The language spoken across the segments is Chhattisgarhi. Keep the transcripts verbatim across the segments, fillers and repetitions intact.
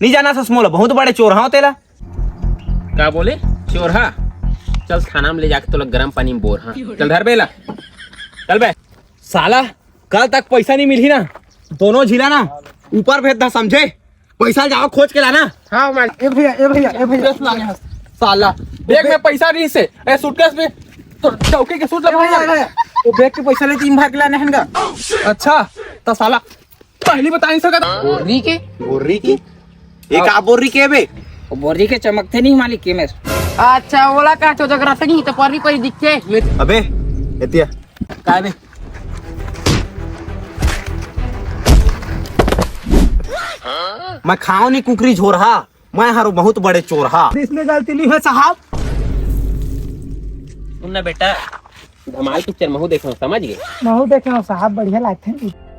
नहीं जाना सस मोला, बहुत बड़े चोर हाँ तेला। का बोले? चोर हा? चल थाना में ले जाके तोला गरम पानी में बोर हा। चल धर बेला। चल बे। साला, कल तक पैसा नहीं मिली ना, दोनों झिला ना ऊपर भेज दा, समझे? पैसा जाओ खोज के लाना। हाँ मालिक। ए भैया, ए भैया, ए भैया। साला, बैग में पैसा नहीं से, ए सूटकेस में तो चौकी के सूट लगा भैया, भैया। वो बैग के पैसा ले तीन भाग लाने हैं का? अच्छा, तो साला पहली बता नहीं सकता। बोर्री के? बोर्री की? ये का बोर्री के बे? वो बोर्री के चमकते नहीं मालिक के मेर। अच्छा, ओला का तो जगरा से नहीं तो परी परी दिखते। अबे, एतिया। काय बे? मैं खाओ नहीं कुकरी झोरहा, मैं हरो बहुत बड़े चोरहा। इसमें गलती नहीं है साहब। सुन ना बेटा, धमाल पिक्चर महू देखो, समझ गए? महू देखो साहब, बढ़िया लागथे।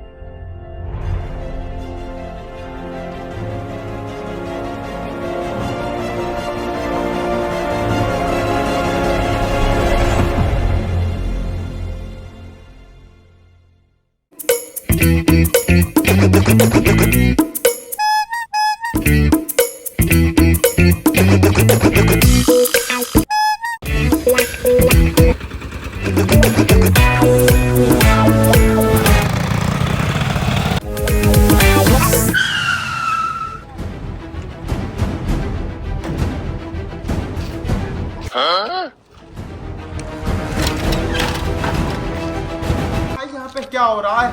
भाई, यहाँ पे क्या हो रहा है?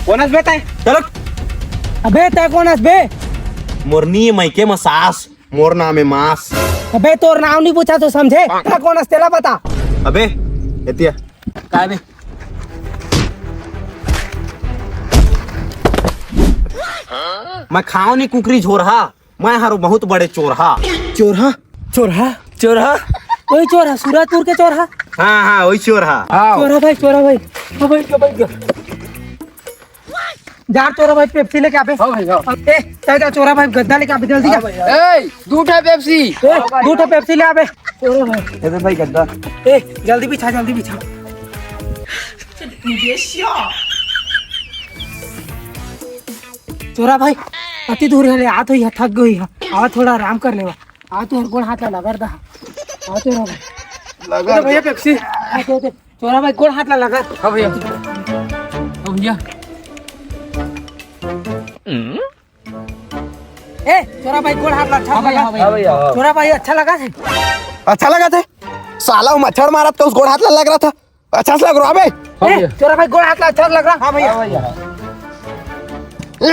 कोन अस बे तैं? चलो। अबे तैं कोन अस बे? मोर नी मइके म सास, मोर नाम हे मास। अबे तोर नाम नहीं पूछा तो समझे? तैं कोन अस तेला बता। अबे एतिया। काय बे? मैं खाओ नहीं कुकरी झोरहा, मैं हरो बहुत बड़े चोरहा। चोरहा? चोरहा? चोरहा? वही चोरहा, सूरजपुर के चोरहा। हाँ, हाँ, वही चोरहा। हाँ। चोरहा भाई, चोरहा भाई। हाँ, बैठ जा, बैठ जा। जा चोरहा भाई, पेप्सी लेके आबे। हाँ भाई, हाँ। ए, जा, जा, चोरहा भाई, गद्दा लेके आबे, जल्दी जा। हाँ भाई, हाँ। ए, दू ठा पेप्सी। ए, दू ठा पेप्सी ले आबे। चोरहा भाई। ए दे भाई गद्दा। ए, जल्दी बिछा, जल्दी बिछा। चोरहा भाई, अति दूर हे रे, आत होही, थक गई हे। आवा थोड़ा आराम कर लेवा। आ तोर गोड़ हाथ ला लगर दा। आ तोर लगर दे भैया पेप्सी। आ दे, दे। चोरहा भाई गोड़ हाथ ला लगर। हाँ भैया। हाँ भैया। ए, चोरहा भाई गोड़ हाथ ला अच्छा हाँ भैया, लगा। हाँ भैया। चोरहा भाई अच्छा लगा थे। अच्छा लगा थे? साला वो मच्छर मारत का उस गोड़ हाथ ला लग रहा था। अच्छा से लग रहा बे। हाँ ए, भैया। चोरहा भाई गोड़ हाथ ला अच्छा लग रहा। हाँ भैया। हाँ भैया। ए,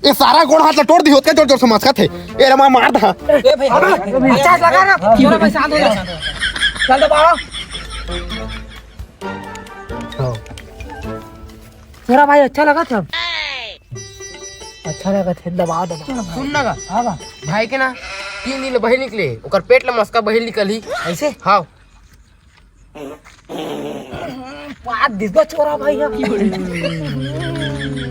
ए सारा गोड़ हाथ ला तोड़ दी होत के जोर जोर से मस्का थे। ए रमा मार दा। ए भाई, अबे। अच्छा से लगा ना। चोरहा भाई शांत हो जा। चल दबाओ। चोरहा भाई अच्छा लगा था। अच्छा लगा थे, दबाओ, दबाओ। सुन ना गा। हाँ गा। भाई के ना तीन दिन ले बहिर निकले, ओकर पेट ला मस्का बहिर निकलही। ऐसे? हाँ। पाद दिस बा चोरहा भाई हा।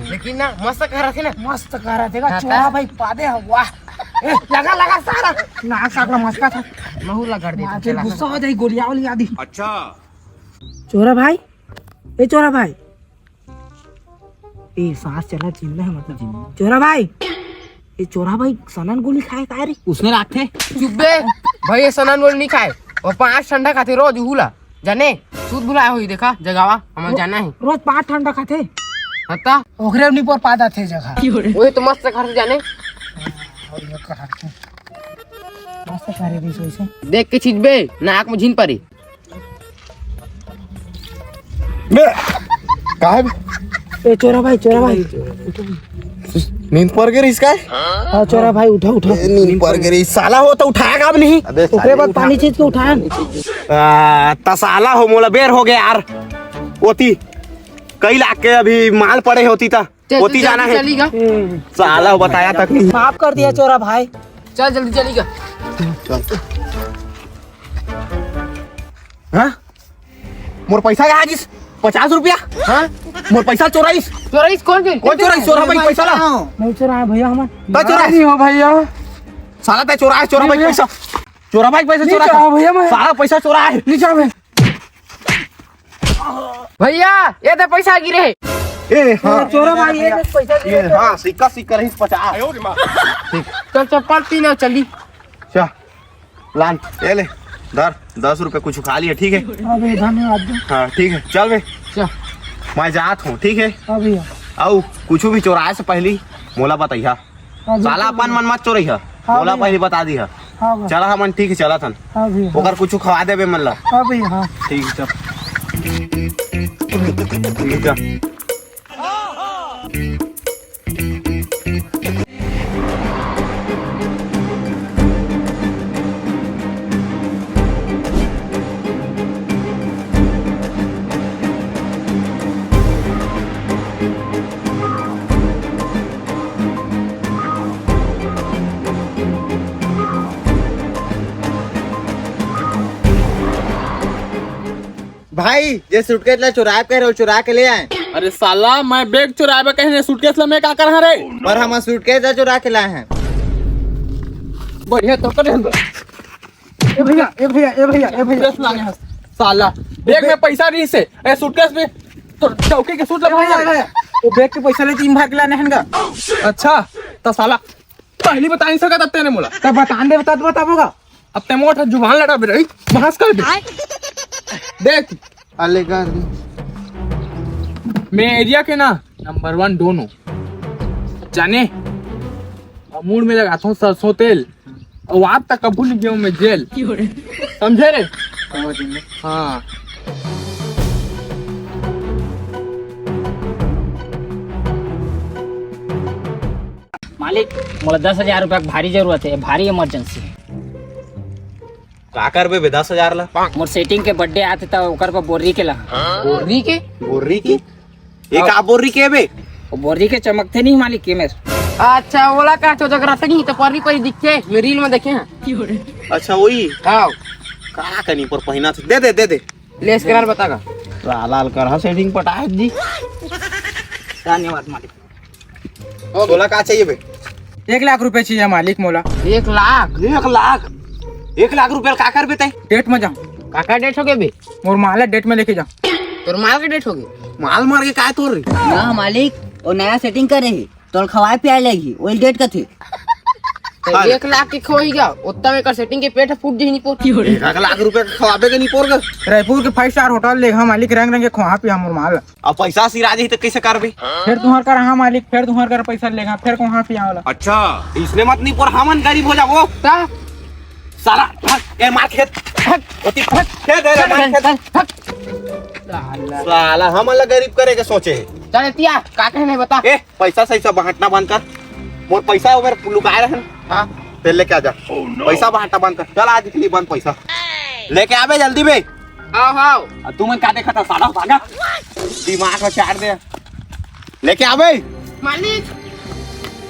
लेकिन ना मस्त कहा रथे ना। मस्त कहा रथे का हाँ, चोरहा हाँ। भाई पादे हा, वाह। ए, लगा, लगा सारा। ना सारा मस्का था। महू लगा दे, मार के चला। गुस्सा हो जाई, गोलियां वाली आदि। अच्छा। चोरहा भाई, ए चोरहा भाई। ए, सांस चला, जिंदा है, मतलब, जिंदा। चोरहा भाई, ए, चोरहा भाई, सनन गोली खाए का रे? उसने राखे। चुप बे, भाई, ये सनन गोली नहीं खाए। वो पांच ठंडा खाथे रोज, उहू ला। जाने, सूत बुलाए होही, देखा, जगावा, हमर रो-, जाना है। रोज पांच ठंडा खाथे। हत्ता? ओकरे ऊपर पादा थे जगह। वही तो मस्त खाथे जाने। मस्त खा रहे थे वैसे। देख के चीज बे, नाक में झिन परी। बे, का है बे? ए, चोरहा भाई, चोरहा भाई। नींद पर गे रहिस का? हाँ, चोरहा भाई, उठा, उठा। ए, नींद पर गे रहिस। साला हो तो उठाया का अब नहीं? अबे, ओकरे बाद पानी चीज के उठाया। आ, त साला हो, मोला बेर हो गया यार। ओती, कई लाख के अभी माल पड़े होती ता। चल, ओती चल, जाना जल्दी है। चली गा। साला हो, बताया तक नहीं। माफ कर दिया चोरहा भाई। चल, जल्दी चली गा। हाँ? मोर पैसा कहाँ गिस? पचास रुपया? हाँ? मोर पैसा चोराइस। चोराइस? कौन चोराइस? कौन चोराइस? चोरहा भाई पैसा ला। नहीं चोराया भैया, हमन। तैं चोराइस? नहीं हो भैया। साला तैं चोराइस, चोरहा भाई पैसा। चोरहा भाई पैसा चोराइस। चोराया भैया मैं। साला पैसा चोराइस। नहीं चोराया मैं। भैया, ये दे पैसा गिरे हे। ए, हाँ। चोरा भाई, ये दे पैसा गिरे। ए, हाँ, सिक्का, सिक्का रही पचास। ठीक। चल, चप्पल पी ले, चली। चल, लान, ये ले, धर, दस रुपये कुछ खा लिया, ठीक है? हाँ भैया, धन्यवाद। हाँ, ठीक है, चल बे। चल। मैं जात हूँ, ठीक है? हाँ भैया। अउ कुछ भी चोराए से पहली मोला बताइहा। हाँ, बिल्कुल साला अपन भैया। मन मत चोरइहा, हाँ मोला भैया। पहली बता दिहा। हाँ भैया। चला हमन, ठीक है, चला थन। हाँ भैया, हाँ। ओकर कुछ खवा देबे मन ला। हाँ भैया, हाँ। ठीक है, चल। ठीक है, चल। भाई, जे सूटकेस ला चुराए कहे रहे, चुरा के ले आए। अरे साला, मैं बैग चुराए कहे रहे, सूटकेस ला मैं का करहा रे? पर हम सूटकेस ला चुरा के लाए हैं। बढ़िया तो कर। ए भैया, ए भैया, ए भैया, ए भैया। सूटकेस लाने हस। साला, बैग में पैसा रहिसे, ए सूटकेस में तो चौकी के सूट ए भैया, ए लगा। भैया, वो बैग के पैसा ले तीन भाग लाने हन गा। अच्छा, तो साला पहली बता नहीं सकत अब तेने मोला। तब बतान दे, बता, बताबो गा। अब ते मोट जुबान लड़ा बे रही, बहस कर दे। देख, अले कर दे। मैं एरिया के ना नंबर वन डोन हूँ, जाने? और मूड में लगाता हूँ सरसों तेल, और आज तक कभू नहीं गया हूँ मैं जेल। समझे रे? समझ में। हाँ। मालिक, मोला दस हजार रुपया के भारी जरूरत है, भारी इमरजेंसी है। का करबे बे दस हजार ला? मोर सेटिंग के बर्थडे आते त ओकर बर बोर्री के ला। बोर्री के? बोर्री के? ये का बोर्री के बे? वो बोर्री के चमकते नहीं मालिक के मेर। अच्छा, ओला का तो जगराता नहीं तो परी परी दिखते, मैं रील में देखे हैं। अच्छा, वही? हाँ। का कनी पर पहिना थे? दे दे, दे दे। ले स्कैनर बता का। लाल लाल कर, हाँ, सेटिंग पटाए जी। धन्यवाद मालिक। तोला का चाहिए बे? एक लाख रुपए चाहिए मालिक मोला। एक लाख? एक लाख? एक लाख रुपया का करबे तैं? डेट में जाऊँ। काका डेट हो गए बे? मोर माल डेट में लेके जाऊँ। तोर माल के डेट हो गए? माल मार के काय तोर रे? ना मालिक, वो नया सेटिंग करे ही, तोल खवाए पियाए लेगी, वही डेट का थे। तो अरे। एक लाख के खोई गया, उत्तम एक सेटिंग के पेट फूट जी नहीं पोती। एक लाख रुपया के खवाबे के नहीं पोर गा। रायपुर के फाइव स्टार होटल ले, हाँ मालिक, रंग रंग के खवा पिया मोर माल। अब पैसा सिरा जाही त कइसे करबे? फेर तुंहर कर, हाँ मालिक, फेर तुंहर कर पैसा लेगा, फेर कहाँ पे आवला? अच्छा, इसने मत नहीं पर हमन गरीब हो जाबो। ता? साला, भाग, ए मार खेत, भाग, ओती भाग, खेत है, मार खेत। साला। साला, हमन ला गरीब करे के सोचे हे। चल एतिया, का कहने बता। ए, पैसा सही से बांटना बंद कर। मोर पैसा ओमेर लुकाए रहन। हाँ। तेल लेके आ जा। पैसा बांटना बंद कर। चल आज के लिए बंद पैसा। लेके आबे जल्दी बे। आओ, आओ। आ, तुमन का देखत हा, साला भागा। दिमाग में चाट दे। लेके आबे। मालिक,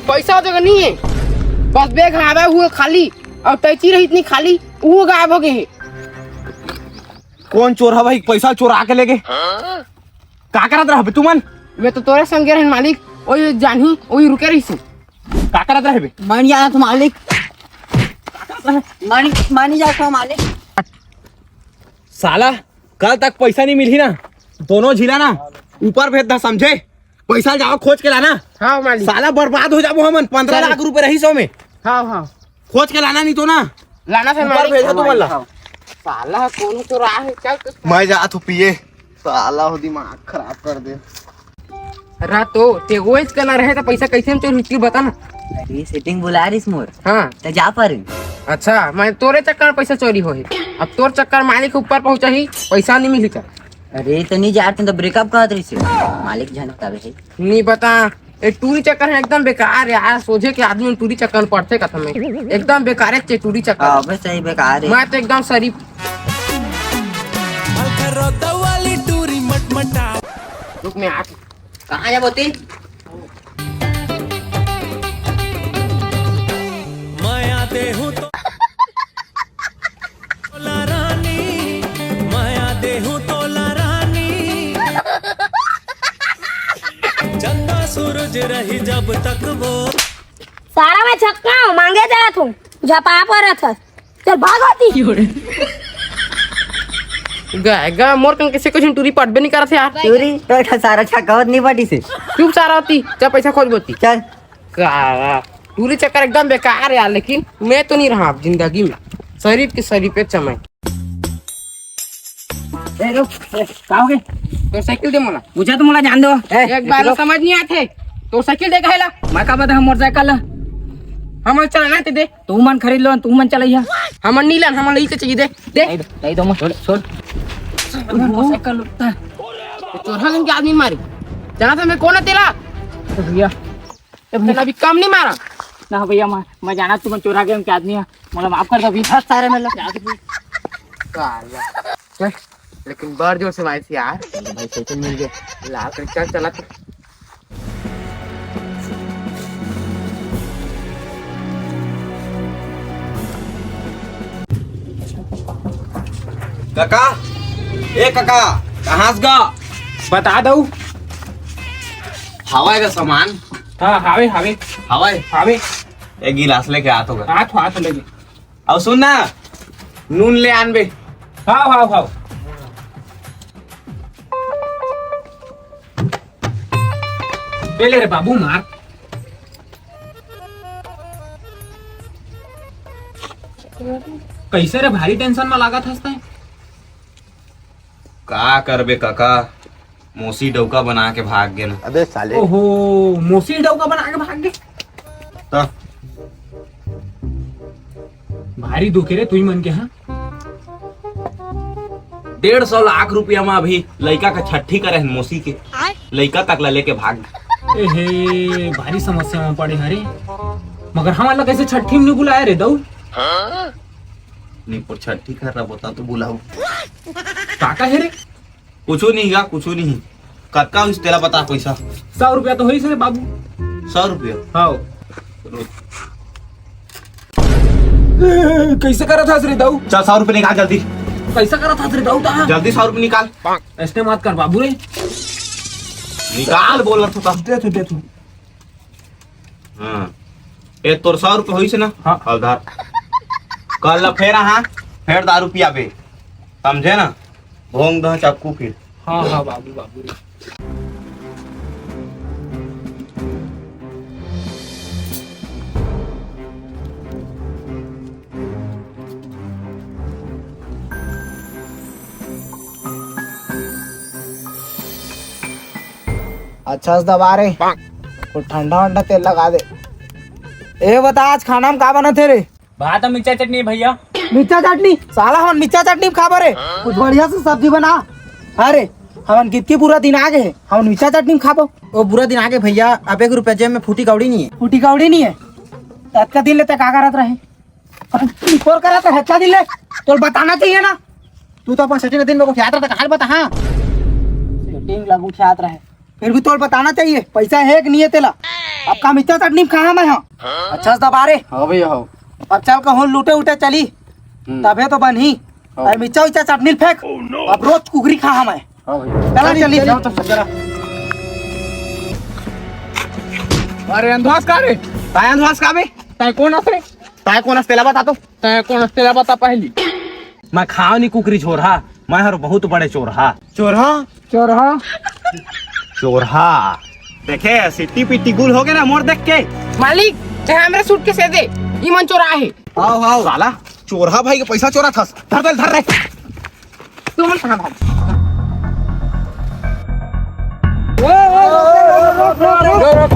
पैसा जगह नहीं है। बस बैग हवे हुए खाली, और टैची रही इतनी खाली, वो गायब हो गए है। कौन चोर है भाई, पैसा चोरा के लेगे? का करत रहबे तुमन? मैं तो तोरे संगे रहन मालिक, ओही जानही, ओही रुके रही से। का करत रहबे? मन जाना तो मालिक। मन, मन ही जाता मालिक। साला, कल तक पैसा नहीं मिलही ना, दोनों झिला ना ऊपर भेज दा, समझे? पैसा जाओ खोज के लाना। हाँ मालिक। साला बर्बाद हो जाबो हमन, पंद्रह लाख रुपए रही सौ में। हाँ, हाँ। खोज के लाना नहीं तो ना। लाना से ऊपर मालिक। भेजा तुमन ला। हाँ। साला कौन तो राह है, चल तो। मैं जात हूँ पिए। साला हो दिमाग खराब कर दे। रा तो, ते वोइस करना रहे तो पैसा कैसे हम चोरी हुई बता ना। अरे सेटिंग बुला रहीस मोर। हाँ। त जा पारे। अच्छा, मैं तोरे चक्कर में पैसा चोरी होही। अब तोर चक्कर मालिक ऊपर पहुंचा ही, पैसा नहीं मिली का। अरे तो नहीं जाते तो ब्रेकअप कहत रहीस। मालिक जाने तबे है। नहीं बता, ये टूरी चक्कर है एकदम बेकार यार, सोझे के आदमी टूरी चक्कर में पड़ते कथम में। एकदम बेकार है चे टूरी चक्कर। हाँ, बस सही बेकार है। मैं तो एकदम शरीफ। मलखरौदा वाली टूरी मटमटा। रुक, मैं आ। कहाँ जाबो ते? माया देहू तो तोला रानी, माया देहू तोला रानी। चंदा सूरज रही जब तक वो। सारा मैं छक्का हूँ, मांगे जात हूँ, झपा परत हस। चल भाग होती। गा, गा, मोर कन कइसे कुछ टूरी पटबे नहीं करत हे यार। टूरी? तो एठा सारा छक्का होत नहीं पटी से। चुप सारा होती, जा पैसा खोज बोती। चल। का? टूरी चक्कर एकदम बेकार हे यार, लेकिन मैं तो नहीं रहा जिंदगी में। शरीफ के शरीफ पे चमक। ए, रुक, ए, का हो गे? तोर साइकिल दे मोला। मुझे तो मोला जान दो। ए, एक बार रुक। समझ नहीं आते। तोर साइकिल दे कहेला। मैं का बता, हम मोटरसाइकिल ला। हमन चलाना ते दे। तू मन खरीद लो, तू मन चलैया। हमन नी लन, हमन लइके चाहिए दे। दे। नहीं दो, नहीं दो, मैं छोड़, छोड़। मोटरसाइकिल लुटता है। चोरहा के आदमी मारी। जाना था मैं कौन है तेला? भैया, ए भैया। अभी कम नहीं मारा। ना भैया, मैं, मैं जाना तुमन चोरहा के आदमी है। मोला माफ कर दो अभी। हट सारे में ला। काला। चल, लेकिन बड़ जोर से मारिस यार। भाई साइकिल मिल गया। ला कर चल, चला तो। काका, ए काका, कहाँ से गा? बता दऊ। हवा का सामान? हाँ, हावे, हावे। हवा? हावे। एक गिलास लेके आ तो गा। हाथ, हाथ लेके। अब सुन ना, नून ले आनबे। हाव, हाव, हाव। ए ले रे बाबू, मार। कइसे रे, भारी टेंशन में लागत हस तैं? का करबे कका, मौसी डौका बना के भाग गे ना। अबे साले। ओहो, मौसी डौका बना के भाग गे? त भारी दुख हे रे तुई मन के, हाँ? डेढ़ सौ लाख रुपया में अभी लइका का छट्ठी करे हन मौसी के। लइका तक ला लेके भाग। ए हे, भारी समस्या में पड़े हरे। मगर हमन ला कइसे छट्ठी में नहीं बुलाए रे दऊ? नहीं, पर छट्ठी कर रहा बता तो बुलाऊ। का का हे रे? कुछू नहीं गा, कुछू नहीं। कतका होइस तेला बता पैसा। सौ रुपया तो होइस रे बाबू। सौ रुपया? हाँ। रुक। ए, कइसे करत हस रे दऊ? चल, सौ रुपया निकाल जल्दी। कइसे करत हस रे दऊ ता? जल्दी सौ रुपया निकाल। अइसने मत कर बाबू रे। निकाल बोलत हों त। दे तू, दे तू। हाँ। ए, तोर सौ रुपया होइस ना? हाँ। हल धर। कल ला फेर, हाँ, फेर दारू पियाबे। समझे ना? भोंग दह चक्कू फिर। हाँ, हाँ, बाबू, बाबू रे। अच्छा से दबा रे, कुछ ठंडा वंडा तेल लगा दे। ए बता, आज खाना में का बनत हे रे? भात अउ मिर्चा चटनी भैया। मिर्चा चटनी? साला हमन मिर्चा चटनी में खाबो रे? कुछ बढ़िया से सब्जी बना। अरे, हमन कितकी बुरा दिन आ गे हे, हमन मिर्चा चटनी में खाबो। ओ बुरा दिन आ गे भैया, अब एक रुपया जेब में फूटी कौड़ी नहीं हे। फूटी कौड़ी नहीं हे? त अतका दिन ले तैं का करत रहे? तोर करत रहे अतका दिन ले? तोर बताना चाहिए ना। तू तो अपन सेटिंग के दिन में गोठियात रहे, कहाँ बता, हाँ? सेटिंग ला गोठियात रहे। फिर भी तोर बताना चाहिए, पैसा हे कि नहीं हे तेला। अब का मिर्चा चटनी में खाहा मैं, हाँ? अच्छा से दबा रे। हाँ भैया, हाँ। अब चल कहूँ लूटे उटे चली, हम्म। तभे तो बनही। हाँ। अरे मिर्चा उच्चा चटनी फेंक, अब रोज कुकरी खाहा मैं। हाँ भैया। चला चली। चलो तो चला। अरे अंधवास का रे? ताय अंधवास का बे? ताय कौन अस रे? ताय कौन अस तेला बता तो। ताय कौन अस तेला बता पहली। मैं खाव नहीं कुकरी छोरहा, मैं हर बहुत बड़े चोरहा। चोरहा? चोरहा? चोरहा। देखे, सिट्टी पिट्टी गुल हो गे ना मोर देख के। मालिक, चाहे हमरे सूट के से दे, ई मन चोरा हे। आओ, आओ। साला, चोरहा भाई के पैसा चोरा थस। धर दे, धर रे। तू मन कहाँ भाग?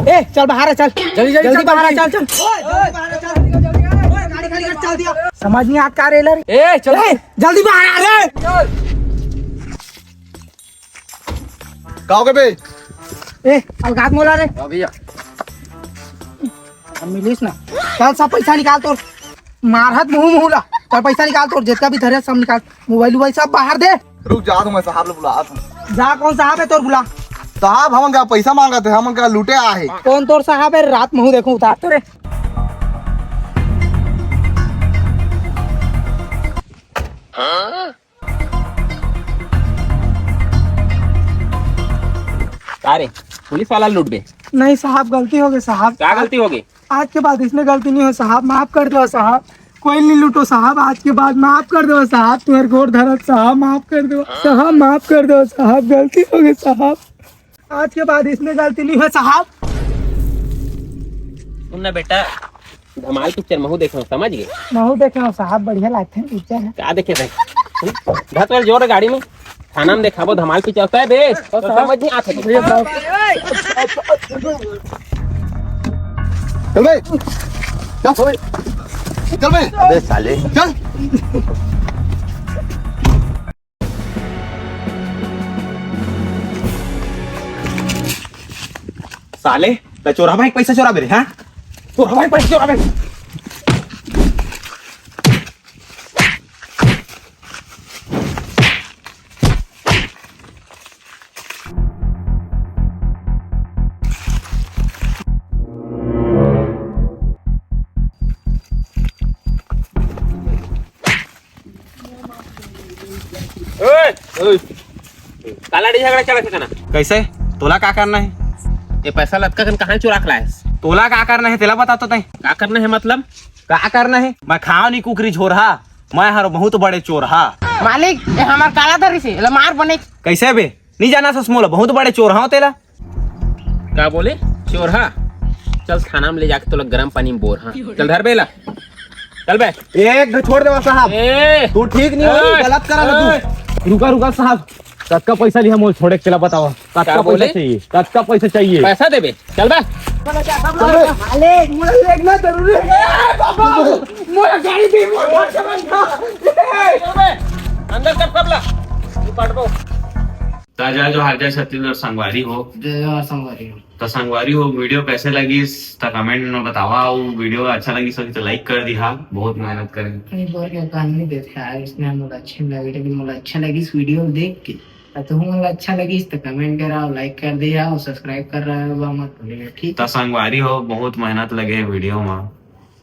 ए, चल बाहर आ, चल। जल्दी, जल्दी, जल्दी चल, बाहर आ, जल्दी। चल, चल। समझ नहीं आता रे, रे। ए, चल। ए, जल्दी बाहर आ रे। का हो गे बे? ए, अलगात मोला रे। हाँ भैया। अब मिलिस ना। चल सब पैसा निकाल तोर। मारहत मुँह मुँह ला। चल पैसा निकाल तोर, जितना भी धरे सब निकाल। मोबाइल वोबाइल सब बाहर दे। रुक जा, तो मैं साहब ले बुलात हूँ। जा, कौन साहब हे तोर बुला? साहब, हमन का पैसा मांगत हे, हमन का लूटे आए हे। कौन तोर साहब हे? रात महू देखूं, उतार तो रे। का रे, पुलिस वाला लूट बे? नहीं साहब, गलती हो गई साहब। का गलती हो गई? आज के बाद इसने गलती नहीं हो साहब, माफ कर दो साहब। कोई नहीं लूटो साहब, आज के बाद माफ कर दो साहब, तुम्हारे गोड़ धरत साहब, माफ कर दो साहब, माफ कर दो साहब, गलती हो गई साहब, आज के बाद इसमें गलती नहीं हो साहब। सुन ना बेटा, धमाल पिक्चर महू देखे हो, समझ गए? महू देखे हो साहब, बढ़िया लागथे पिक्चर है। का देखे भाई? धत वाले जोर गाड़ी में, थाना में देखाबो धमाल पिक्चर होता है बे। तो समझ नहीं आता। चल बे, चल बे, चल बे। अबे साले, चल। साले, त चोरा भाई पैसा चोरा मेरे, हाँ? चोरा भाई पैसा चोरा मेरे। काला झगड़ा चला सकना। कैसे? तोला का करना है? ये पैसा लतका कन कहाँ चुरा के लायस? तोला का करना है, तेला बता तो तैं। का करना है मतलब? का करना है? मैं खाओ नहीं कुकरी झोरहा, मैं हर बहुत बड़े चोरहा। मालिक, ये हमार काला धरी से, एला मार बने। कैसे बे? नहीं जाना सस मोला, बहुत बड़े चोरहा तेला। का बोले? चोरहा? चल थाना में ले जाके तोला गरम पानी में बोर। हाँ, चल धर बेला। चल बे। एक छोड़ देवा साहब, ए, तू ठीक नहीं हो, गलत करा ना तू। रुका रुका साहब, कतका पैसा लिहा मोल छोड़े के तेला बतावा। कतका पैसा चाहिए? कतका पैसा चाहिए? पैसा देबे। चल बे। मालिक, मुझे देखना जरूरी है। अंदर कर सब ला। तू काटबो। ता जय जोहार, जय छत्तीसगढ़ संगवारी हो। जय जोहार संगवारी हो। त संगवारी हो, वीडियो कैसे लगिस त कमेंट में बतावा। अउ वीडियो अच्छा लगिस होही त लाइक कर दिहा। बहुत मेहनत करे। एक बार क्या कहानी देखे यार, इसने हम लोग अच्छे लगे, लेकिन मुझे अच्छा लगी इस वीडियो देख के। तो तुम लोग अच्छा लगिस त कमेंट करा, लाइक कर दिया और सब्सक्राइब कर रहा है मत भूलिए, ठीक। त संगवारी हो, बहुत मेहनत लगे वीडियो में।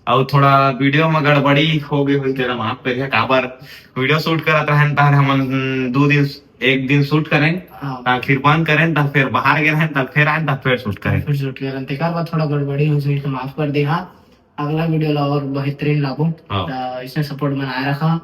अउ थोड़ा वीडियो में गड़बड़ी हो गई हुई, तेला माफ करिए। काबर वीडियो शूट करत रहन तार हमन दो दिन, एक दिन शूट करें, हाँ। ता फिर बंद करें, ता फिर बाहर गए रहें, ता फिर आए, ता फिर शूट करें। फिर शूट करें, तेकर बाद थोड़ा गड़बड़ी हो गई तो माफ कर दे। हाँ, अगला वीडियो ला और बेहतरीन लाबो। हाँ। ता इसने सपोर्ट बनाए रखा।